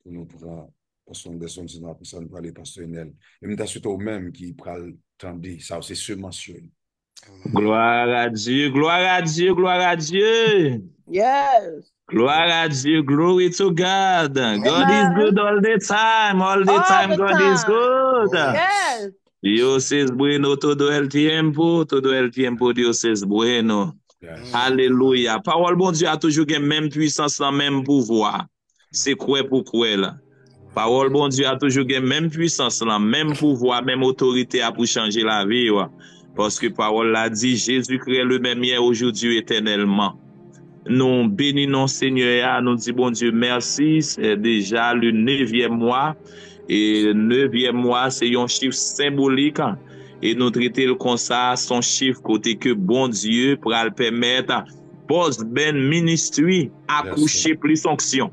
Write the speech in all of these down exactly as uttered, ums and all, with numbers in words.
pou nou pran Pastè Anderson, sinon apre sa, nou prale Pastè Enèl. E m ta swete ou menm ki pral tande sa, se semans yo ye. Gloire à Dieu, gloire à Dieu, gloire à Dieu. Yes. Gloire à Dieu, glory to God. God is good all the time, all the time God is good. Yes. Dios es bueno todo el tiempo, todo el tiempo Dios es bueno. Alelouya. Pawòl Bondye a toujou gen menm pwisans lan, menm pouvwa. Se kwè pou kwè la. Pawòl Bondye a toujou gen menm pwisans lan, menm pouvwa, menm otorite a pou chanje lavi w. Paske pawòl la di, Jésus-Christ est le même hier, aujourd'hui, éternellement. Nou beni non Senyè a, nou di Bondye mèsi. Se deja le nevyèm mwa. E nevyèm mwa, se yon chif senbolik. E nou trete l konsa, se yon chif kote ke Bondye pral pèmèt Boss Ben Ministry akouche plis onksyon.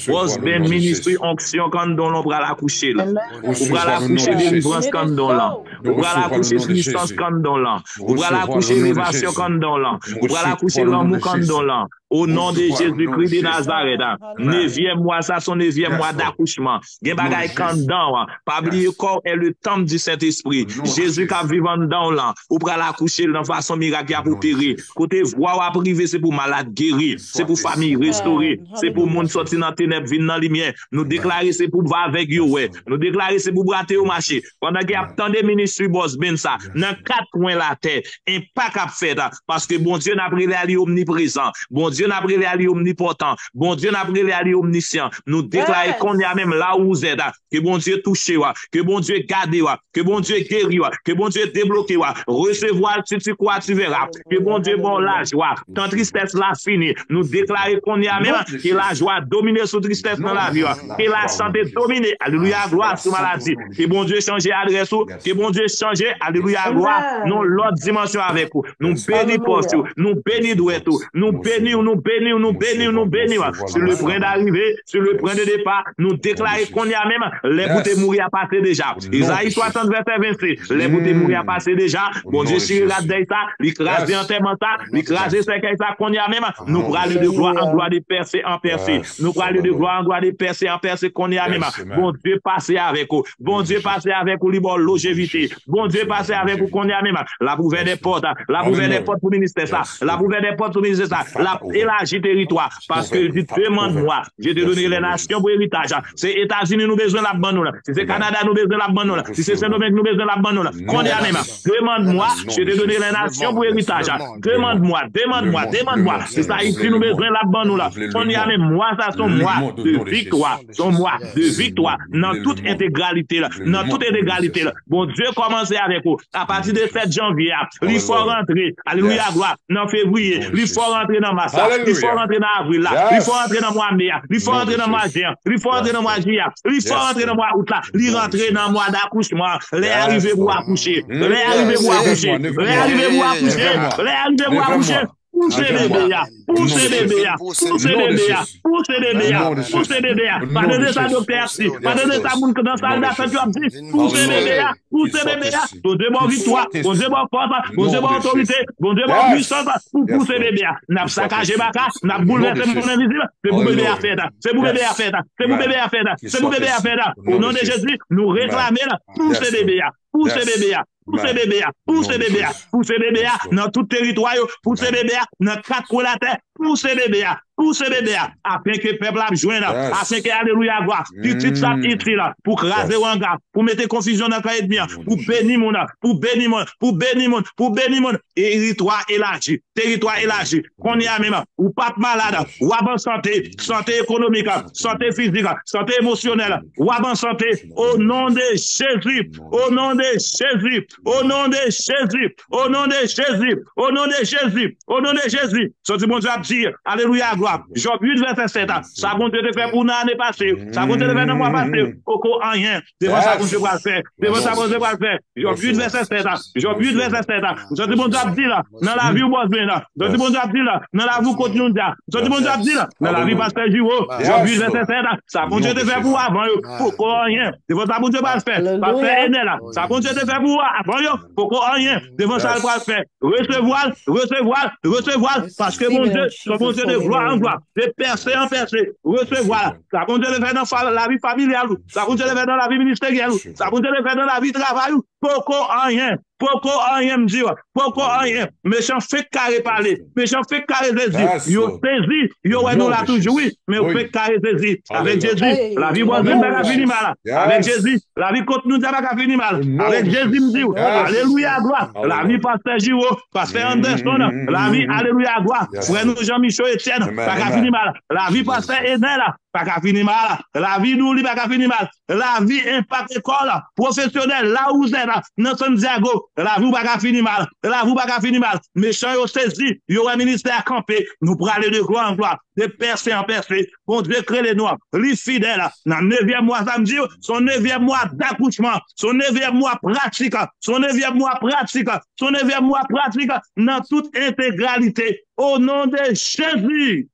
Boss Ben Ministry, onksyon k anndan w lan, ou pral akouche l. Ou pral akouche delivrans k anndan w lan. Ou pral akouche pwisans k anndan w lan. Ou pral akouche elevasyon k anndan w lan. Ou pral akouche lanmou k anndan w lan. O non de Jezikri de Nazarèt, nevyèm mwa sa se yon nevyèm mwa dakouchman. Gen bagay k anndan w. Pa bliye, corps est le temple du Saint-Esprit. Jezi k ap viv anndan w lan, ou pral akouche l nan fason mirak y ap opere. Kote vwa w ap rive, se pou malad geri, se pou fanmi restore, se pou moun soti nan tenèb vin nan limyè. Nou deklare se pou avèg yo wè. Nou deklare se pou boite yo mache. Pandan ke y ap tande ministri Boss Ben sa, nan kat kwen latè, enpak ap fèt, paske Bondye n ap rele a li omniprezan, Bondye n ap rele a li omnipòtan, Bondye n ap rele a li omnisyan. Nou deklare kounye a menm la ou zèt, ke Bondye touche w, ke Bondye gade w, ke Bondye geri w, ke Bondye debloke w. Resevwa l, si tu crois, tu verras. Ke Bondye ba w lajwa. Tan tristès la fini. Nou deklare kounye a menm ke lajwa domine sou tristès nan lavi w. Ke lasante domine, alelouya, glwa, sou maladi. Ke Bondye chanje adrès ou. Ke Bondye chanje, alelouya, glwa, nan lòt dimansyon avèk ou. Nou beni pòs ou. Nou beni dwèt ou. Nou beni w, nou beni w, nou beni w, nou beni w. Sur le point d'arrivée, sur le point de départ, nou deklare kounye a menm, lè pou te mouri a pase deja. Izayi swasant vèsè vennsis, lè pou te mouri a pase deja. Bondye chire rad dèy sa, li kraze antèman sa, li kraze sèkèy sa kounye a menm. Nou prale de glwa an glwa, de pèse an pèse. Nou prale de glwa an glwa, de pèse an pèse kounye a menm. Bondye pase avèk ou. Bondye pase avèk ou, li ba w lonjevite. Bondye pase avèk ou kounye a menm. L ap ouvè de pòt, l ap ouvè de pòt pou ministè sa. L ap ouvè de pòt pou ministè sa. L ap elaji teritwa. Paske li di, demande-moi, je te donnerai les nations pour héritage. Se Etazini nou bezwen, l ap ban nou la. Si se Kanada nou bezwen, l ap ban nou la. Si se Sendomeng nou bezwen, l ap ban nou la. Kounye a menm, demande-moi, je te donnerai les nations pour héritage. Demande-moi, demande-moi, demande-moi. Si se Ayiti nou bezwen, l ap ban nou la. Kounye a menm, mwa sa se yon mwa de viktwa. Se yon mwa de viktwa nan tout entegralite l. Nan tout entegralite l. Bondye kòmanse avèk ou. Apati de sèt janvye a, li fè w rantre, alelouya, glwa, nan fevriye, li fè w rantre nan mas la, li fè w rantre nan avril la, li fè w rantre nan mwa me a, li fè w rantre nan mwa jen an, li fè w rantre nan mwa jiyè a, li fè w rantre nan mwa out la, li rantre nan mwa dakouchman an. Lè a rive pou w akouche, lè a rive pou w akouche, lè a rive pou w akouche, lè a rive pou w akouche. Pouse bebe a, pouse bebe a, pouse bebe a, pouse bebe a, pouse bebe a. Pa tande sa doktè ap di, pa tande sa moun nan sal datant yo ap di. Pouse bebe a, pouse bebe a. Bondye ba w viktwa, Bondye ba w fòs, Bondye ba w otorite, Bondye ba w pwisans pou pouse bebe a. N ap sakaje baka, n ap boulvèse monn envizib. Se pou bebe a fèt, se pou bebe a fèt, se pou bebe a fèt, se pou bebe a fèt. O non de Jezi, nou reklame l, pouse bebe a, pouse bebe a. Pouse bebe a, pouse bebe a, pouse bebe a nan tout teritwa yo, pouse bebe a nan kat kwen latè, pouse bebe a, pouse bebe a, afin ke pèp la ap jwenn, afin ke, alelouya, glwa, pitit sa ap itil pou kraze wanga, pou mete konfizyon nan kan ènmi an, pou beni moun, pou beni moun, pou beni moun, pou beni moun, teritwa elaji, teritwa elaji. Kounye a menm, ou p ap malad, w ap an sante, sante ekonomik, sante fizik, sante emosyonèl, w ap an sante, o non de Jezi, o non de Jezi, o non de Jezi, o non de Jezi, o non de Jezi, o non de Jezi. Santi Bondye ap di, alelouya, glwa. Jòb uit vèsè sèt, sa Bondye te fè pou ou nan ane pase, sa Bondye te fè nan mwa pase, poko anyen devan sa Bondye pral fè, devan sa Bondye pral fè. Jòb uit vèsè sèt, Jòb uit vèsè sèt. Santi Bondye ap di la, nan lavi w, Boss Ben la. Santi Bondye ap di la, nan lavi w, Kot Younda. Santi Bondye ap di la, nan lavi Pastè Jiwo. Jòb uit vèsè sèt, sa Bondye te fè pou ou avan yo, poko anyen. Devan sa Bondye pral fè, Pastè Enèl la, sa Bondye te fè pou ou avan yo, poko anyen. Devan sa l pral fè, resevwa l, resevwa l, resevwa l, paske Bondye Son Bondye de glwa an glwa, de pèse an pèse. Resevwa l. Sa Bondye te fè nan fa- lavi familyal ou, sa Bondye te fè nan lavi ministeryèl ou, sa Bondye te fè nan lavi travay ou, poko anyen. Poko anyen, m di w. Poko anyen. Mechan fenk kare pale. Mechan fenk kare sezi. Yo sezi. Yo wè nou la toujou, wi. Men yo fenk kare sezi. Avèk Jezi, lavi Bòzwen pa ka fini mal. Avèk Jezi, lavi Kòtnouda pa ka fini mal. Avèk Jezi, m di w. Alelouya, glwa. Lavi pastè Jiwo, pastè Anderson. Lavi, alelouya, glwa. Frè nou Jean Michaud Etienne pa ka fini mal. Lavi pastè Enèl pa ka fini mal. Lavi Douli pa ka fini mal. Lavi Enpak Ekòl pwofesyonèl, la ou zè la, nan Santiago, lavi ou pa ka fini mal. Lavi ou pa ka fini mal. Mechan yo sezi, yo wè ministè a kanpe. Nou prale de glwa an glwa, de pèse an pèse. Bondye k rele nou an, li fidèl. Nan nevyèm mwa, sa m di w, se yon nevyèm mwa dakouchman, se yon nevyèm mwa pratik, se yon nevyèm mwa pratik, se yon nevyèm mwa pratik nan tout entegralite. O non de Jezi.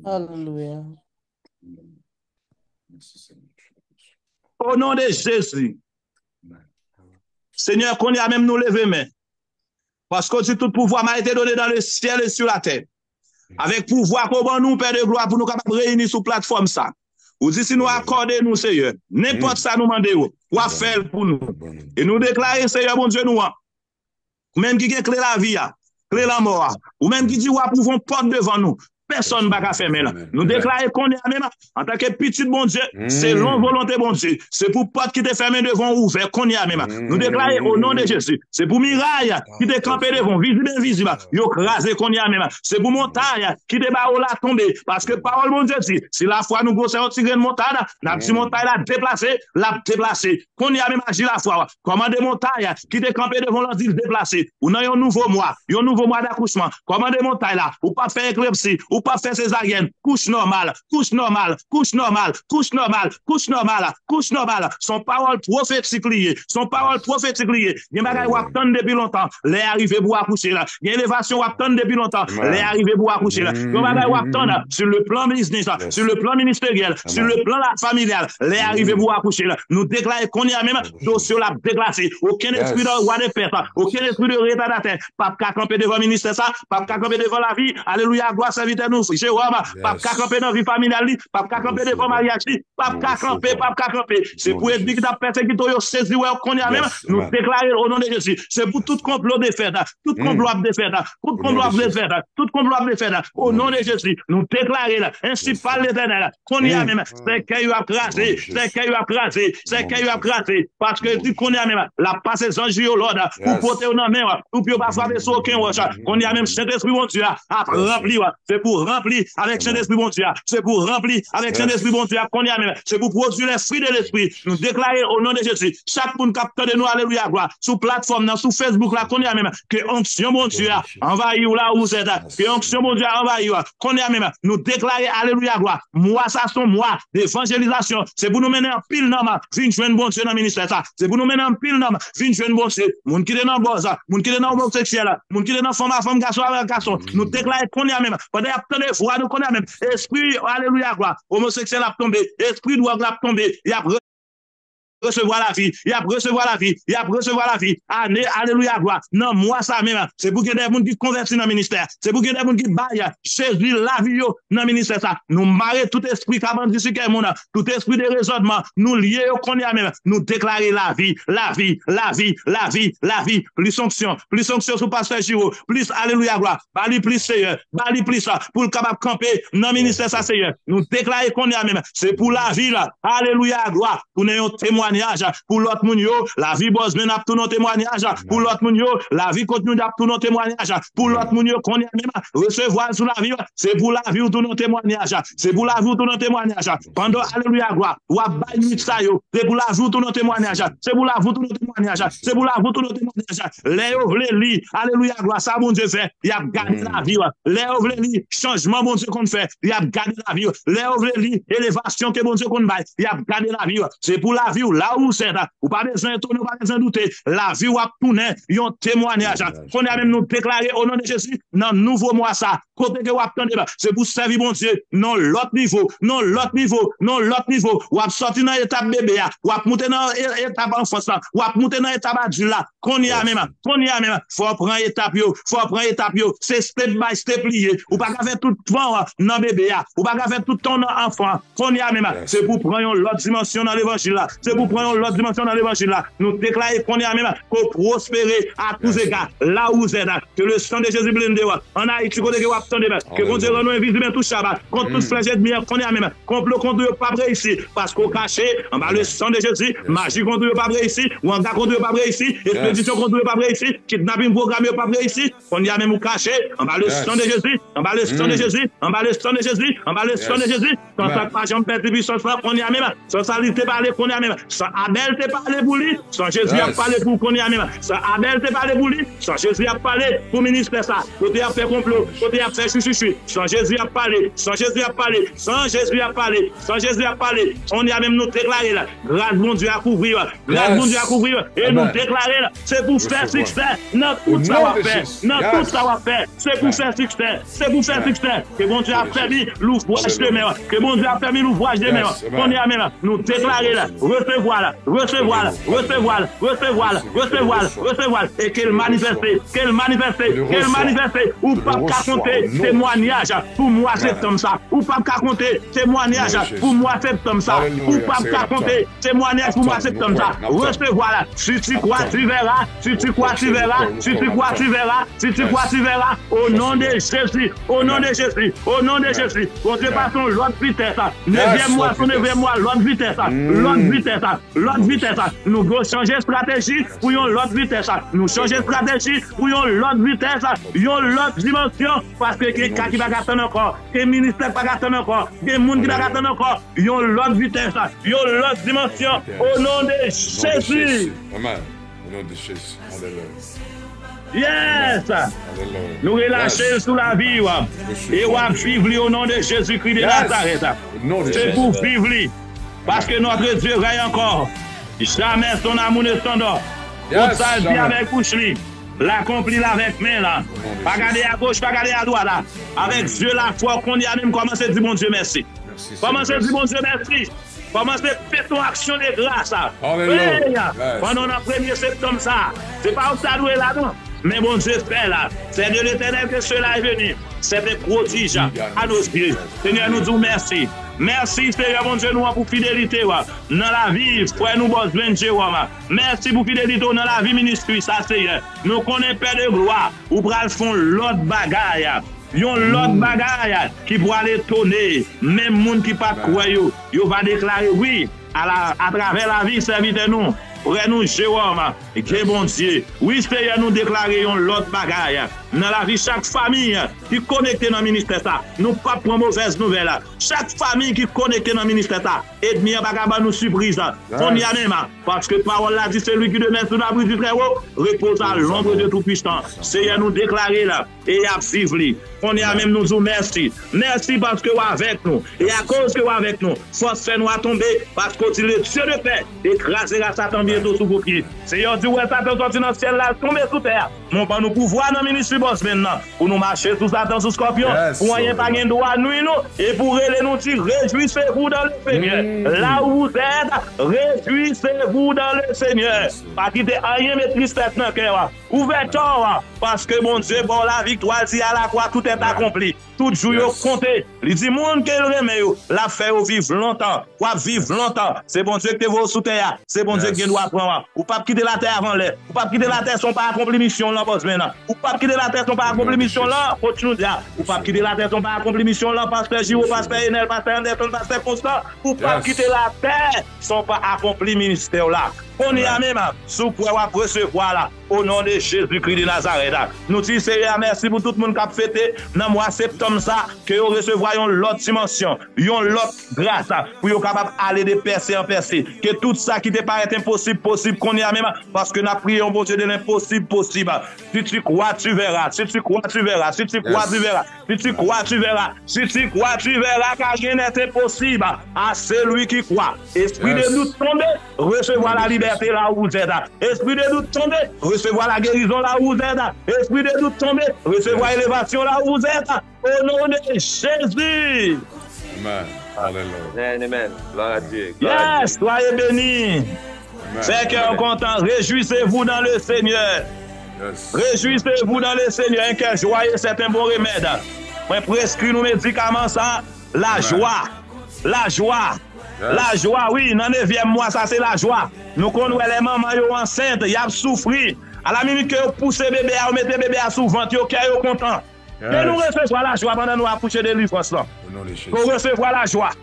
Alelouya. O non de Jezi. Senyè, kounye a menm nou leve men. Paske w di tout pouvwa m'a été donné dans le ciel et sur la terre. Avèk pouvwa ke w ban nou, Pè de glwa, pou nou kapab reyini sou platfòm sa. Ou di si nou akòde nou, Senyè, nenpòt sa nou mande w, w ap fè l pou nou. E nou deklare, Senyè Bondye nou an, ou menm ki gen kle lavi a, kle lanmò a, ou menm ki di w ap ouvri yon pòt devan nou, pèsonn pa ka fèmen l. Nou deklare kounye a menm, antanke pitit Bondye, selon volonte Bondye, se pou pòt ki te fèmen devan w ouvè kounye a menm. Nou deklare o non de Jezi, se pou miray ki te kanpe devan w, vizib envizib, yo kraze kounye a menm. Se pou montay ki te ba w la tonbe, paske pawòl Bondye di, si lafwa nou gwosè yon ti grenn montad, n ap di montay la deplase, l ap deplase. Kounye a menm aji lafwa w. Kòmande montay ki te kanpe devan w lan di l deplase. Ou nan yon nouvo mwa, yon nouvo mwa dakouchman. Kòmande montay la, ou p ap fè eklepsi, ou p ap fè sezaryèn. Kouch nòmal, kouch nòmal, kouch nòmal, kouch nòmal, kouch nòmal, kouch nòmal. Se yon pawòl pwofetik li ye. Se yon pawòl pwofetik li ye. Gen bagay w ap tann depi lontan. Lè a rive pou w akouche la. Gen elevasyon w ap tann depi lontan. Lè a rive pou w akouche la. Gen bagay w ap tann sur le plan biznis, sur le plan ministeryèl, sur le plan la familyal. Lè a rive pou w akouche la. Nou deklare kounye a menm, dosye w la ap deklase. Okenn espri de wa de pèt, okenn espri de retadatè p ap ka kanpe devan ministè sa, p ap ka kanpe devan lavi, alelouya, glwa, sèvitè nou Jewòm, p ap ka kanpe nan vi familyal li, p ap ka kanpe devan maryaj li, p ap ka kanpe, p ap ka kanpe. Se pou ènmi ki t ap pèsekite w yo sezi wè yo kounye a menm. Nou deklare o non de Jezi. Se pou tout konplo defèt, tout konplo ap defèt, tout konplo ap defèt, tout konplo ap defèt. O non de Jezi, nou deklare l. Ensi pale Letènèl. Kounye a menm, sèkèy yo ap kraze, sèkèy yo ap kraze, sèkèy yo ap kraze. Paske di kounye a menm, l ap pase zanj li yo lòd pou pote yo nan men w, pou yo pa frape sou okenn wòch. Kounye a menm, Sentespri Bondye a ap ranpli w. Se pou ranpli avèk Sentespri Bondye a. Se pou ranpli avèk Sentespri Bondye a. Kounye a menm, se pou pwodui lèfwi de lespri. Nou deklare o non de Jezi, chak moun k ap tande nou, alelouya, glwa, sou platfòm nan, sou Facebook la, kounye a menm, ke onksyon Bondye a anvayi w la ou zèt. Ke onksyon Bondye a anvayi w. Kounye a menm, nou deklare, alelouya, glwa, mwa sa se yon mwa devanjelizasyon. Se pou nou mennen anpil nonm vin jwenn Bondye nan ministè sa. Se pou nou mennen anpil nonm vin jwenn Bondye. Moun ki te nan bòz, moun ki te nan omoseksyèl, moun ki te nan fanm a fanm, gason avèk gason. Nou deklare kounye a menm, pandan y ap tande vwa nou kounye a menm, espri, alelouya, glwa, omoseksyèl ap tonbe, espri dwòg la ap tonbe, y ap resevwa lavi, y ap resevwa lavi, y ap resevwa lavi. Ane, alelouya, glwa, nan mwa sa menm, se pou gen de moun ki konvèti nan ministè, se pou gen de moun ki bay Jezi lavi yo nan ministè sa. Nou mare tout espri ka bandi sou kè moun, tout espri de rezònman, nou lye yo kounye a menm. Nou deklare lavi, lavi, lavi, lavi, lavi. Plis onksyon, plis onksyon sou pastè Jiwo, plis, alelouya, glwa. Ba li plis, Seyè, ba li plis, pou l kapab kanpe nan ministè sa, Seyè. Nou deklare kounye a menm, se pou lavi l, alelouya, glwa, tounen yon temwanyaj pou lòt moun yo. Lavi Bòzmen ap tounen yon temwanyaj pou lòt moun yo. Lavi Kòtnouda ap tounen yon temwanyaj pou lòt moun yo. Kounye a menm, resevwa l sou lavi w. Se pou lavi w tounen yon temwanyaj. Se pou lavi w tounen yon temwanyaj. Pandan, alelouya, glwa, w ap bay nwit sa yo, se pou lavi w tounen yon temwanyaj. Se pou lavi w tounen yon temwanyaj. Se pou lavi w tounen yon temwanyaj. Lè yo vle li, alelouya, glwa, sa Bondye fè, y ap gade lavi w. Lè yo vle li, chanjman Bondye konn fè, y ap gade lavi w. Lè yo vle li, elevasyon ke Bondye konn bay, y ap gade lavi w. Se pou lavi w, la ou sèt, ou pa bezwen etone, ou pa bezwen doute. Lavi w ap tounen yon temwayaj. Kounye a menm, nou deklare, o non de Jezi, nan nouvo mwa sa, kote ke w ap tande m, se pou sèvi Bondye nan lòt nivo, nan lòt nivo, nan lòt nivo. W ap sòti nan etap bebe a, w ap moute nan e- etap anfans la, w ap moute nan etap adil la. Kounye a menm, kounye a menm, fò w pran etap yo, fò w pran etap yo. Se step by step li ye. Ou pa ka fè tout tan w nan bebe a, ou pa ka fè tout tan w nan anfan. Kounye a menm, se pou pran yon lòt dimansyon nan levanjil la. Se pou pran yon lòt dimansyon nan levanjil la. Nou deklare kounye a menm ke w pwospere a tou zega, la ou zèt, ke le san de Jezi blende w. Ann Ayiti, kote ke w ap tande m, ke Bondye rann ou envizib, entouchab kont tout flèch ènmi an kounye a menm. Konplo kont ou yo p ap reyisi, paske w kache anba le san de Jezi. Maji kont ou yo p ap reyisi, wanga kont ou yo p ap reyisi, espedisyon kont ou yo p ap reyisi, kidnaping pwogram yo p ap reyisi. Kounye a menm ou kache anba le san de Jezi, anba le san de Jezi, anba le san de Jezi, anba le san de Jezi. San sa k pa janm pèdi pwisans la, kounye a menm. San sa li te pale, kounye a menm. San Abèl te pale pou li, san Jezi ap pale pou ou kounye a menm. San Abèl te pale pou li, san Jezi ap pale pou ministè sa. Kote y ap fè konplo, kote y ap fè chichichi, san Jezi ap pale, san Jezi ap pale, san Jezi ap pale, san Jezi ap pale. Kounye a menm nou deklare la, gras Bondye a kouvri w, gras Bondye a kouvri w, e nou deklare la, se pou fè siksè nan tout sa w ap fè, nan tout sa w ap fè. Se pou fè siksè. Se pou fè siksè. Ke Bondye afèmi louvwaj de men w. Ke Bondye afèmi louvwaj de men w. Kounye a menm, nou deklare l. Resevwa l. Resevwa l. Resevwa l. Resevwa l. Resevwa l. Resevwa l. E ke l manifeste. Ke l manifeste. Ke l manifeste. Ou p ap ka konte temwayaj pou mwa septanm sa. Ou p ap ka konte temwayaj pou mwa septanm sa. Ou p ap ka konte temwayaj pou mwa septanm sa. Resevwa l. Si tu crois, tu verras. Si tu crois, tu verras. Si tu crois, tu verras. Si tu crois, tu verras. Au nom de Jésus. Au nom de Jésus. Au nom de Jésus. Bondye pase yon lòt vitès. Nevyèm mwa, se yon nevyèm mwa, lòt vitès. Lòt vitès. Lòt vitès. Nou dwe chanje estrateji pou yon lòt vitès. Nou chanje estrateji pou yon lòt vitès. Yon lòt dimansyon. Paske gen ka ki pa ka tann ankò. Gen ministè ki pa ka tann ankò. Gen moun ki pa ka tann ankò. Yon lòt vitès. Yon lòt dimansyon. Au nom de Jésus. Amen. Au nom de Jésus. Alléluia. Yes! Nou relache l sou lavi w. E w ap viv li o non de Jezikri de Nazarèt. Se pou viv li. Paske notre Dieu règne encore. Jamais son amour ne s'endort. Kot sa l di avèk bouch li, l akonpli l avèk men la. Pa gade agoch, pa gade adwat la. Avèk zye lafwa, kounye a menm kòmanse di Bondye mèsi. Kòmanse di Bondye mèsi. Kòmanse fè yon aksyon de gras. Pandan w nan premye septanm sa, se pa ou ki ta dwe la non. Men Bondye fè la. C'est de l'Éternel que cela est venu. C'est un prodige à nos yeux. Senyè, nou di w mèsi. Mèsi, Senyè Bondye nou an, pou fidelite w nan lavi frè nou Bòs Benn Jewòm. Mèsi pou fidelite w nan lavi ministri sa, Senyè. Nou konnen, Pè de glwa, ou pral fè yon lòt bagay. Yon lòt bagay ki pral etone menm moun ki pa t kwè yo. Yo va deklare, wi, ala, atravè lavi sèvitè nou, frè nou Jewòm, gen Bondye. Wi, Senyè, nou deklare yon lòt bagay nan lavi chak fanmi ki konekte nan ministè sa. Nou p ap pran movèz nouvèl. Chak fanmi ki konekte nan ministè sa, ènmi an pa ka ban nou sipriz. Kounye a menm, paske pawòl la di, celui qui demeure sous l'abri du Très-Haut repose à l'ombre du Tout-Puissant. Senyè, nou deklare la, e y ap viv li. Kounye a menm, nou di w mèsi. Mèsi paske w avèk nou. E akoz ke w avèk nou, fòs fè nou a tonbe, paske w di, le Dieu de paix écrasera Satan bientôt sous vos pieds. Senyè, w di w wè Satan sòti nan syèl la, l tonbe sou tè a. Men w ban nou pouvwa nan ministri Bòs Benn nan, pou nou mache sou Satan, sou skòpyon, pou anyen pa gen dwa nwi nou, e pou rele nou di, réjouissez-vous dans le Seigneur. Là où vous êtes, réjouissez-vous dans le Seigneur. Pa kite anyen met tristès nan kè w. Ouvè kè w, paske Bondye ba w laviktwa, l di, à la croix, tout est accompli. Tout jou yo konte. Li di moun ke l renmen yo, l ap fè yo viv lontan. W ap viv lontan. Se Bondye ki te voye w sou tè a. Se Bondye ki gen dwa pran w. Ou p ap kite latè avan lè. Ou p ap kite latè san w pa akonpli misyon w lan, Bòs Benn. Ou p ap kite latè san w pa akonpli misyon w lan, Coach Noudia. Ou p ap kite latè san w pa akonpli misyon w lan, Pastè Jiwo, Pastè Enèl, Pastè Anderson, Pastè Konstan. Ou p ap kite latè san w pa akonpli ministè w la. Kounye a menm, si w kwè w ap resevwa la, o non de Jezikri de Nazarèt. Nou di Seyè a mèsi pou tout moun k ap fete nan mwa septanm sa, ke yo resevwa yon lòt dimansyon, yon lòt gras, pou yo kapab ale de pèse an pèse. Ke tout sa ki te parèt enposib, posib kounye a menm, paske n ap priye yon Bondye de lenposib posib. Si tu crois, tu verras. Si tu crois, tu verras. Si tu crois, tu verras. Si tu crois, tu verras. Si tu crois, tu verras, car rien n'est impossible à celui qui croit. Esprit de doute tombe, resevwa la libète la où vous êtes. Esprit de doute tombe, resevwa la guérison la où vous êtes. Esprit de doute tombe, resevwa elevasyon la où vous êtes. Au nom de Jésus. Amen. Alelouya. Amen, amen. Gloire à Dieu. Gloire à Yes, soyez bénis. Fais cœur content, réjouissez-vous dans le Seigneur. Réjouissez-vous dans le Seigneur. Un cœur joyeux, c'est un bon remède. Mwen preskri nou medikaman sa, lajwa. Lajwa. Lajwa, wi, nan nevyèm mwa sa se lajwa. Nou konn wè lè manman yo ansent, y ap soufri. A la minit ke yo pouse bebe a, yo mete bebe a sou vant yo, kè yo kontan. Ke nou resevwa lajwa pandan nou akouche delivrans lan. Ke w resevwa lajwa.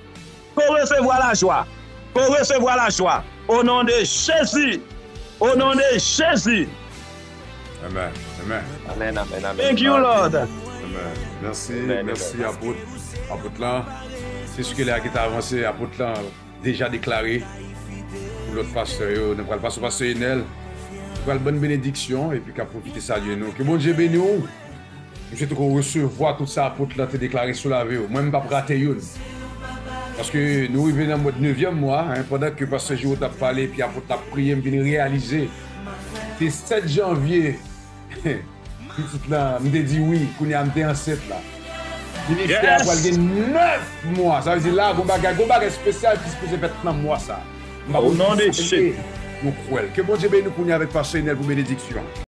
Ke w resevwa lajwa. Ke w resevwa lajwa. O non de Jezi. O non de Jezi. Amen. Amen. Amen, amen, amen. Thank you, Lord. Amen. Mèsi, mèsi apot. Apot lan. Se sou ke lè a ki ta avanse, apot lan deja deklare pou lòt pastè yo. Nou pral pase pastè Enèl. Nou pral ban benediksyon epi k ap pwofite salye nou. Ke Bondye beni w. M swete ke w resevwa tout sa apot lan te deklare sou lavi w. Mwen, m p ap rate youn. Paske nou rive nan mwa, nevyèm mwa, en, pandan ke pastè Jiro t ap pale epi apot la ap priye, m vin reyalize. Se sèt janvye, pitit lan, m te di wi, kounye a m te ansent la. Ministè a pral gen nèf mwa. Sa vle di la, gon bagay, gon bagay espesyal ki sipoze fèt nan mwa sa. M pa konn ki sa l ye. Nou kwè l. Ke Bondye beni nou kounye a avèk pastè Enèl pou benediksyon.